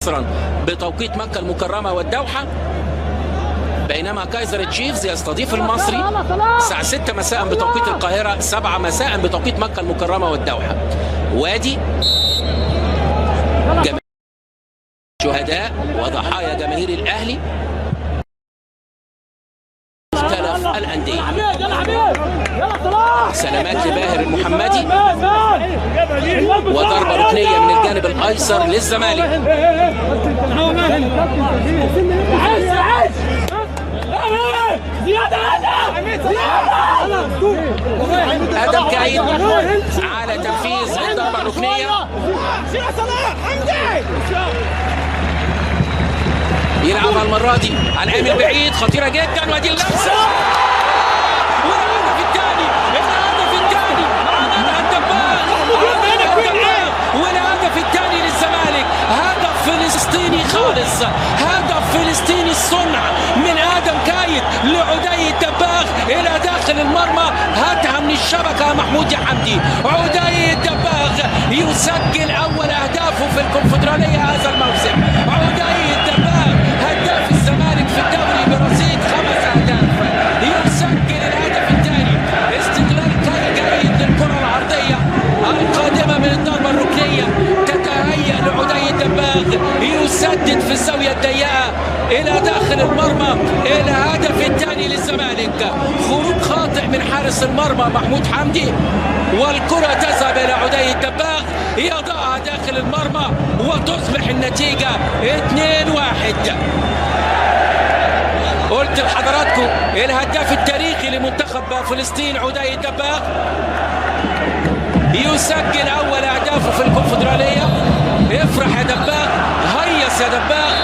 عصرا بتوقيت مكة المكرمة والدوحة، بينما كايزر تشيفز يستضيف المصري الساعة 6 مساء بتوقيت القاهرة، 7 مساء بتوقيت مكة المكرمة والدوحة. وادي شهداء وضحايا جماهير الأهلي مختلف الأندية. سلامات لباهر المحمدي، وضربة ركنية من الجانب الأيسر للزمالك. آدم كايد على تنفيذ الضربة الركنية. يلعبها المرة دي على العام البعيد، خطيرة جدا، وادي اللمسة، والهدف الثاني، الهدف الثاني عملها الدباغ، والهدف الثاني للزمالك. هدف فلسطيني خالص، هدف فلسطيني الصنع من آدم كايد لعدي الدباغ إلى داخل المرمى. هاتها من الشبكة محمود يا حمدي. عدي الدباغ يسجل أول أهدافه في الكونفدرالية هذا الموسم. عدي الدباغ هداف الزمالك في الدوري برصيد 5 أهداف، يسجل الهدف الثاني. استغلال جيد للكرة العرضية القادمة من الضربة الركنية، تتهيأ لعدي الدباغ، يسدد في الزاوية الضيقة إلى داخل المرمى. الهدف الثاني للزمالك. خروج خاطئ من حارس المرمى محمود حمدي، والكرة تذهب إلى عدي الدباغ، يضعها داخل المرمى، وتصبح النتيجة 2-1. قلت لحضراتكم الهداف التاريخي لمنتخب فلسطين عدي الدباغ يسجل أول أهدافه في الكونفدرالية. افرح يا دباغ، هيص يا دباغ.